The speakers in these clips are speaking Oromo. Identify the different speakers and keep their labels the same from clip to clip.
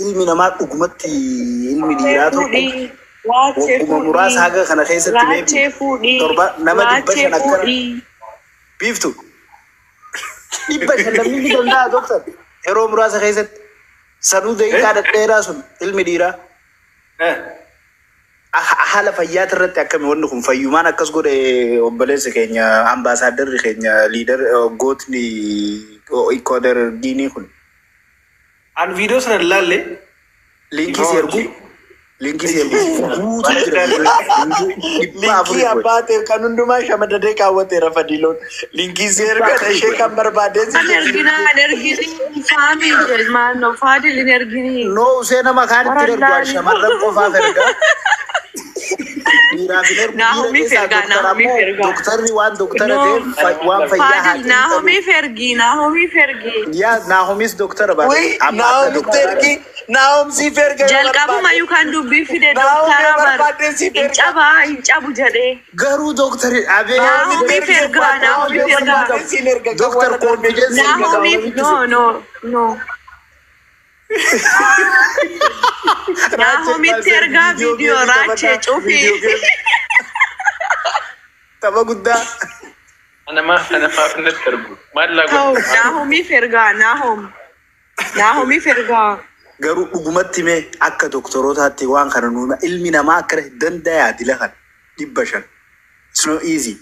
Speaker 1: Ilmi namaa dhugumatti ilmi dhiiraa tokko
Speaker 2: Fuudhii. Raachee
Speaker 1: wagguma muraasa
Speaker 2: fuudhii.
Speaker 1: haga kana keessatti maybe
Speaker 2: Raachee fuudhii.
Speaker 1: torba nama dhibba
Speaker 2: Raachee
Speaker 1: shan akkana
Speaker 2: fuudhii.
Speaker 1: biiftu 500 namni ni danda'a doktar yeroo muraasa keessatti sanuu daqiiqaa dhedheeraa sun ilmi dhiiraa haala fayyaati irratti akkami wanni kun fayyumaan akkas godhe obboleessi keenya ambaasaadarri keenya leader gootni Ikooder Giinii kun.
Speaker 3: An viidiyoo sana ilaalle.
Speaker 1: Linkii si ergu linkii si ergu guutuu jira dhibba
Speaker 4: Linkii
Speaker 1: afurii godhe.
Speaker 4: abbaa ta'e kan hundumaa shamadadee kaawwateera Fadiloon. Linkii si ergan ishee kan barbaadeen si
Speaker 2: An erginaa an erginii faamii jedhu Faadil hin erginii.
Speaker 1: No usee nama kaanitti ergu an
Speaker 2: Warallaan.
Speaker 1: shamarran qofaaf erga. Dhiiraaf hin ergu dhiira
Speaker 2: Naahomiif
Speaker 1: keessaa
Speaker 2: ergaa
Speaker 1: doktar
Speaker 2: Naahomiif
Speaker 1: ammoo
Speaker 2: ergaa.
Speaker 1: doktarri waan doktara
Speaker 2: No
Speaker 1: ta'eef waan fayyaa haa
Speaker 2: Faadil
Speaker 1: xiinxalu.
Speaker 2: Naahomiif ergii Naahomiif ergii.
Speaker 1: Yaa Naahomis doktara baate
Speaker 4: Wai,
Speaker 1: amma akka
Speaker 4: Naomitti
Speaker 1: doktara.
Speaker 4: ergi, Naom siif erga yoo barbaade.
Speaker 2: Jalqabumayyuu kan dubbii fide
Speaker 4: Naom
Speaker 2: doktara
Speaker 4: yoo
Speaker 2: bar
Speaker 4: barbaade siif
Speaker 2: hin
Speaker 4: erga.
Speaker 2: cabaa hin cabu jedhee.
Speaker 1: Garuu doktari abee
Speaker 4: Naomitti
Speaker 2: Naahomiif
Speaker 4: ergi
Speaker 2: ergaa
Speaker 4: Naom yoo
Speaker 2: Naahomiif ergaa.
Speaker 4: barbaade siin erga kan
Speaker 1: doktar
Speaker 4: warra darbee
Speaker 1: confidence
Speaker 4: siin erga.
Speaker 2: Naahomiif no no no.
Speaker 1: Raachee
Speaker 2: Naahomitti
Speaker 1: baasee
Speaker 2: ergaa
Speaker 1: viidiyoo
Speaker 2: viidiyoo
Speaker 1: geemii
Speaker 2: raachee
Speaker 1: taphataa
Speaker 2: cufii.
Speaker 1: viidiyoo geemii tapha guddaa.
Speaker 5: Anamaaf natti ergu. Maal laa
Speaker 2: Ta'u
Speaker 5: godhu?
Speaker 2: Naahomiif ergaa Naahom. Naahomiif ergaa.
Speaker 1: Garuu dhugumatti mee akka doktorootaatti waan kana nuuma ilmi namaa akka danda'a dila kana 500. It's not easy.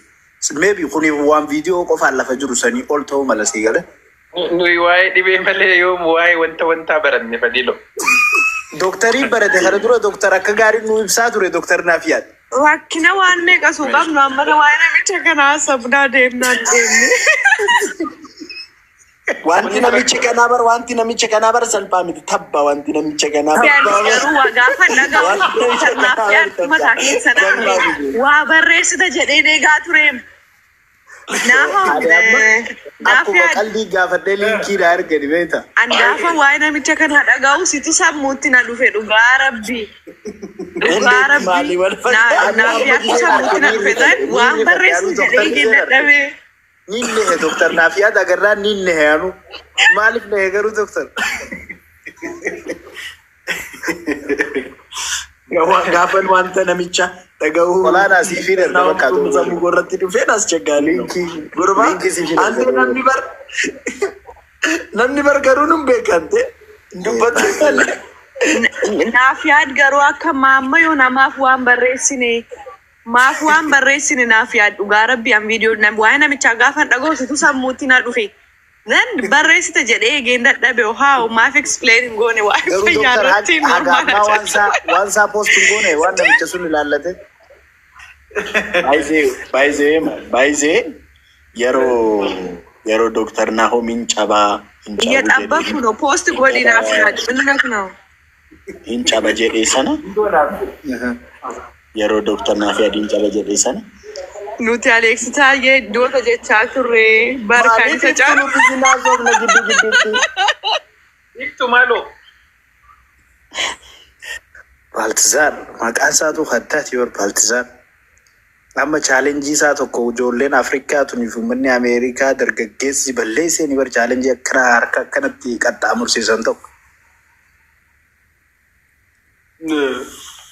Speaker 1: Maybe kuni waan viidiyoo qofaan lafa jiru sanii ol ta'uu mala sii gala.
Speaker 5: Nuyi waa'ee dhibee malee yoom waa'ee wanta wantaa baranne Fadilo.
Speaker 1: Doktarii barate kana dura doktar akka gaarii nu ibsaa ture doktar naaf yaad.
Speaker 2: Rakkina waan meeqa suu qabnu amma waa'ee namicha kanaa sabnaa deemnaan deemne.
Speaker 4: Wanti namichi kanaa bar wanti namicha kanaa bar salphaa miti tabba wanti namicha kanaa bar.
Speaker 2: Garuu waa gaafa dhagahu
Speaker 4: Wanti namicha
Speaker 2: doktar naaf
Speaker 4: kanaa bar
Speaker 2: yaad
Speaker 4: tabba
Speaker 2: mataa keessa
Speaker 4: salphaa
Speaker 2: dhaabne
Speaker 4: miti.
Speaker 2: waa barreessita jedheen eegaa tureem. Naahom
Speaker 1: Ani amma
Speaker 2: naaf
Speaker 1: akkuma
Speaker 2: yaad
Speaker 1: qalbii gaafadhee linkiidha argani beekta.
Speaker 2: an gaafa waa'ee namicha kanaa dhagahu situ sammuutti na dhufe dhugaa rabbi. Dhugaa
Speaker 4: Dandeetti
Speaker 2: rabbi
Speaker 4: maalii wal fakkaata?
Speaker 1: Ani
Speaker 2: naaf
Speaker 1: amma
Speaker 2: yaadtu
Speaker 1: giseen
Speaker 2: sammuutti
Speaker 1: arge
Speaker 2: na
Speaker 1: niin
Speaker 2: dhufe
Speaker 1: rifadhe
Speaker 2: tan
Speaker 1: niin
Speaker 2: waan
Speaker 1: rifadhe
Speaker 2: barreessitu
Speaker 1: anuu
Speaker 2: jedhee
Speaker 1: doktar
Speaker 2: eegeen
Speaker 1: giseen arge.
Speaker 2: dadhabee.
Speaker 1: Niin nehe doktar naaf yaad agarraan niin nehe anu. Maaliif nehe garuu doktar?
Speaker 4: Gaafan wanta namicha dhaga'uu
Speaker 1: Olaanaa siifin erga
Speaker 4: Naom
Speaker 1: bakka
Speaker 4: kun
Speaker 1: ta'u
Speaker 4: sammuu irratti dhufeen as chaggaali no.
Speaker 1: Linkii
Speaker 4: Gurbaa
Speaker 1: linkii siifin erga
Speaker 4: ante
Speaker 1: ta'u.
Speaker 4: namni bar namni bar garuu nun beekante dubbatu malee.
Speaker 2: Naaf yaad garuu akka maamma yoo namaaf waan barreessine maaf waan barreessine naaf yaad dhugaa rabbi an viidiyoo waa'ee namichaa gaafa dhaga'u situ sammuutti na dhufe. Then barreessite jedhee eegeen dadhabe haa maaf explain hin goone waa'ee
Speaker 1: Garuu
Speaker 2: fayyaa
Speaker 1: doktar
Speaker 2: irratti
Speaker 1: haga
Speaker 2: normaala
Speaker 1: ammaa waan
Speaker 2: jedha.
Speaker 1: isaa waan isaa post hin goone waan namicha sun ilaallate.
Speaker 4: Baay'ee baay'ee baay'ee yeroo yeroo Dooktar Naahomiin cabaa hin cabu jedhee
Speaker 2: እየጠበኩ ነው። ፖስት
Speaker 4: hin
Speaker 2: ጎዲ
Speaker 4: caba
Speaker 2: ናፍ ያድ ምንነት ነው?
Speaker 4: hin caba jedhee sana yeroo Dooktar Naafiyaad hin caba jedhee sana
Speaker 2: Nuti Aleeksi taayee iddoota jechaa turre barkaan
Speaker 4: maaliif
Speaker 2: isa
Speaker 4: ibsu
Speaker 2: caalu.
Speaker 4: nuti si naasofna gidduu gidduutti.
Speaker 5: Hiiktu maaloo?
Speaker 1: Baaltizaar maqaan isaatu kaddaati yoo Baaltizaar. Amma chaalenjii isaa tokko ijoolleen Afrikaa tuniif uummanni Ameerikaa dargaggeessi balleessee ni bar chaalenjii akkana harka akkanatti qaxxaamursiisan tokko.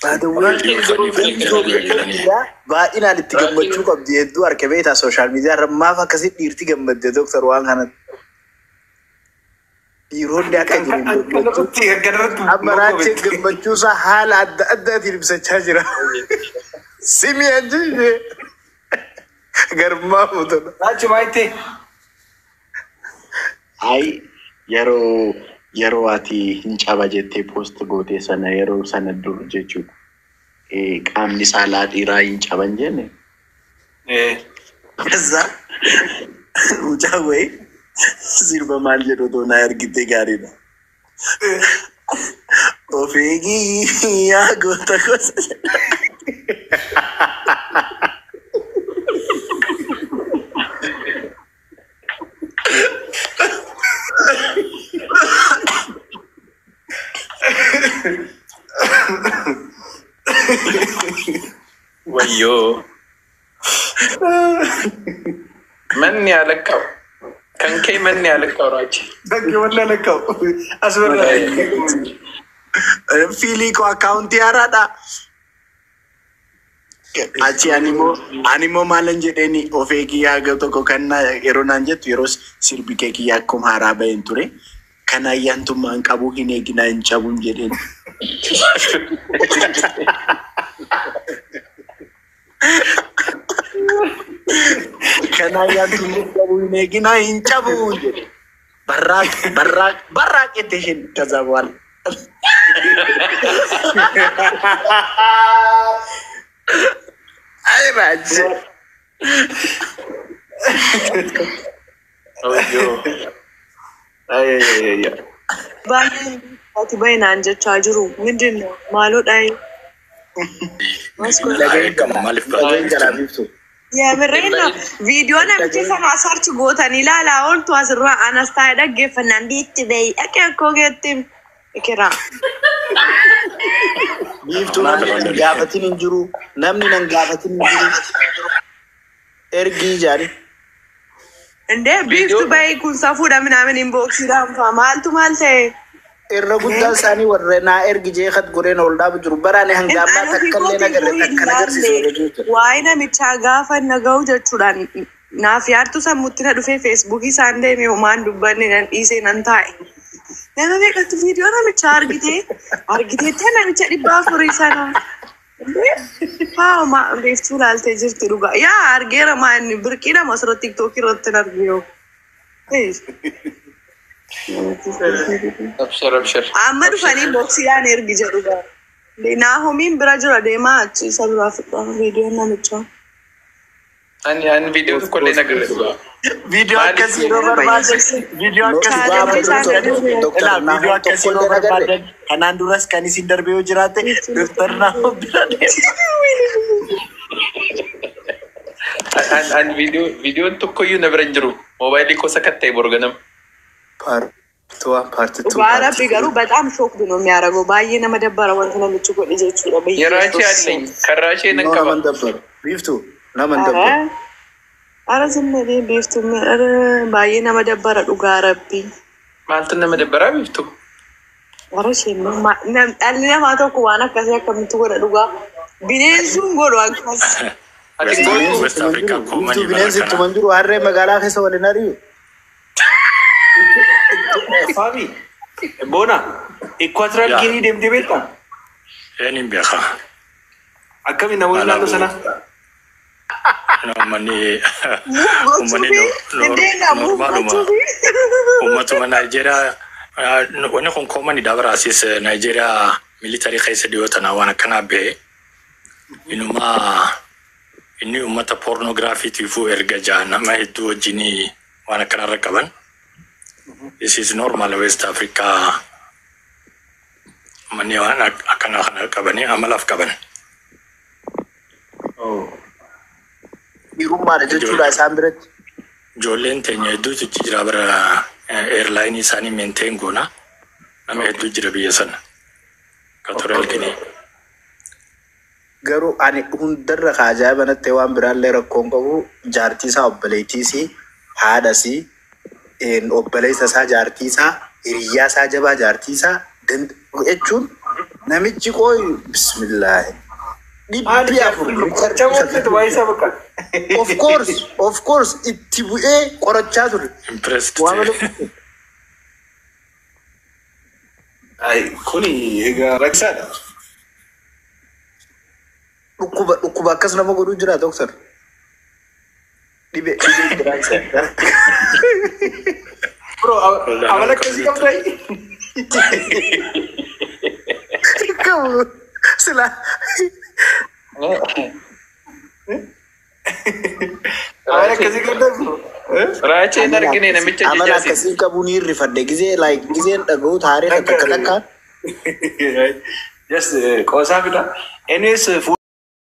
Speaker 1: By the way,
Speaker 5: Raachiin garuu
Speaker 1: ijoolleen dhiiraa baay'inaan itti gammachuu qabdi hedduu harka beektaa sooshaal miidiyaa irra maaf akkasii dhiirti gammadde doktar waan kanatti. Dhiironni akka jiru gammachuu.
Speaker 3: Akkanarratti akkanarratti
Speaker 1: Amma raacheen gammachuu isaa haala adda addaatiin ibsachaa jira. Simi anjii garmaa mutana.
Speaker 3: Raachi baay'ee.
Speaker 4: Ay yeroo yeroo ati hin caba jettee post gootee sana yeroo sana dur jechuudha. Qaamni saalaa dhiiraa hin caban jenne. ከዛ mucaa wayii sirba maal jedhu otoo naa ergite gaariidha. Of eegii yaa goota gosa.
Speaker 5: Wayyoo. Manni alakkaa'u. Kan kee manni alakkaa'u raachi.
Speaker 3: Bakki wanna lakkaa'u. As barraa.
Speaker 4: Fiilii koo akkaawuntii haaraadha. Achi animmoo maalan jedheeni of eegii haga tokko kan yeroo naan jettu yeroo sirbi kee kiyya akkuma haaraa baheen ture. Kan ayyaantummaan qabu hin eeginaa hin cabuun jedheen. Kan ayyaantummaan qabu hin eeginaa hin cabuun jedhe. Barraaq barraaq barraaq jette isheen ከዛ በኋላ አይ ራጅ
Speaker 3: Ay, ay, ay, ay.
Speaker 2: Baay'een ati baay'inaan jechaa jiru. Mindin ነው maaloo dhayi?
Speaker 6: Maaliif
Speaker 1: Dhageen jalaa biiftu.
Speaker 2: የምሬን ነው. Viidiyoo namichi sana search gootanii ilaalaa ooltu asirraa anas taa'ee dhaggeeffannaan biitti bahi dhaqee akkoo geetti ikiraa.
Speaker 1: Biiftuu namni nan gaafatin hin jiru. Namni nan gaafatin hin jiru. Ergii jaani.
Speaker 2: እንዴ biiftu bahi kun safuudha ምናምን inboxiidhaan faa maaltu maal ta'e?
Speaker 1: Irra guddaan isaanii warra naa ergi jeeqat godheen ol dhaabu jiru. Baraane hanga ammaa takka illee nagarre takka nagarsiisu warra jiru.
Speaker 2: Waa'ee namichaa gaafa naga'u jechuudhaan naaf yaadtu sammuutti na dhufee feesbuukii isaan deeme homaan dubbanne nan dhiisee nan taa'e. Nama meeqatu viidiyoo namichaa argitee argiteetti namicha 400 sana. Haa ma beektuu laaltee jirti dhugaa. Yaa argeera maa inni birqiidha moo asirratti tiktookii irratti hin arginu.
Speaker 5: Abshir abshir.
Speaker 2: Amma dhufanii boksiidhaan ergi jedhu gaa. Naahomiin bira jira deemaa achi isa biraa fudhaa viidiyoon namichaa.
Speaker 5: Ani ani viidiyoo tokko illee nagarre dhugaa.
Speaker 4: Viidiyoo akkasii yeroo barbaadan viidiyoo akkasii yeroo barbaadan viidiyoo akkasii yeroo barbaadan kanaan duras kan isin darbe yoo jiraate Dr. Naahom bira deema.
Speaker 5: Ani viidiyoon tokkoyyuu na bira hin jiru. Moobaayilii koo sakatta'e borganam.
Speaker 1: Part one, part two,
Speaker 2: Dhugaa
Speaker 1: part
Speaker 2: rabbi garuu በጣም shocked ነው የሚያደርገው. Baay'ee nama dabbara wanti namichi godhe jechuudha.
Speaker 5: Yeraachee alleኝ karraashee nan
Speaker 1: No
Speaker 5: qaba.
Speaker 1: naman dabbaru. Biiftuu naman dabbaru.
Speaker 2: Ara zimma biiftuu baay'ee nama dabbara dhugaa rabbi.
Speaker 5: Maaltu nama dabbaraa biiftu?
Speaker 2: Ara isheen dhalli namaa tokko waan akkasii akkamitti godha dhugaa. Bineensuun godhu akkas.
Speaker 5: Ati gootu
Speaker 6: West Africa
Speaker 1: Biiftuu bineensi ittuma hin jiru harree magaalaa keessa waliin ari'u.
Speaker 3: Fabi, Bona, Equatorial
Speaker 6: Yaa.
Speaker 3: Guinea deemtee beektaa?
Speaker 6: Een beeka.
Speaker 3: Akkamiin namoonni naannoo sanaa?
Speaker 6: Uummanni uummanni normaaluma uummatuma Naayijeeriyaa wanni kun commonidha baraasis Naayijeeriyaa military keessa dhiyoo tanaa waan akkanaa bahe inumaa inni uummata pornographytiifuu erga jaa nama hedduu wajjin waan akkanarra qaban. This is normal West Africa uummanni waan akkanaa kana qabanii amalaaf qaban.
Speaker 1: Dhiirummaadha jechuudha isaan biratti.
Speaker 6: Ijoolleen teenya hedduutu jira bara airline isaanii maintain goona. Nama hedduu jira biyya sana. Equatorial Guinea.
Speaker 1: Garuu ani hundarra ka ajaa'iba natti waan biraallee rakkoon qabu jaartii isaa obboleettiisii haadhasii obboleessa isaa jaartii isaa hiriyyaa isaa jabaa jaartii isaa jechuun namichi qooyi bismillaahi 400.
Speaker 3: Chamotti waa'ee isaa bakka.
Speaker 1: Of course itti bu'ee qorachaa ture.
Speaker 6: Impressed.
Speaker 1: Waa malee.
Speaker 3: Ay, kuni egaa rakkisaadha.
Speaker 1: Dhukkuba akkas nama godhuu jira doktor. Dhibee biraan isa.
Speaker 3: Bro, amala akkasii qabdaa?
Speaker 1: Qabu sila.
Speaker 3: Amala akkasii qabdaa bro?
Speaker 5: Raachee hin argine namicha
Speaker 1: Amala
Speaker 5: jajjaasiin.
Speaker 1: akkasii qabu ni hirrifadhe gizee like gizeen dhaga'u taariika takka takkaan.
Speaker 3: Just qoosaa fida. Anyways,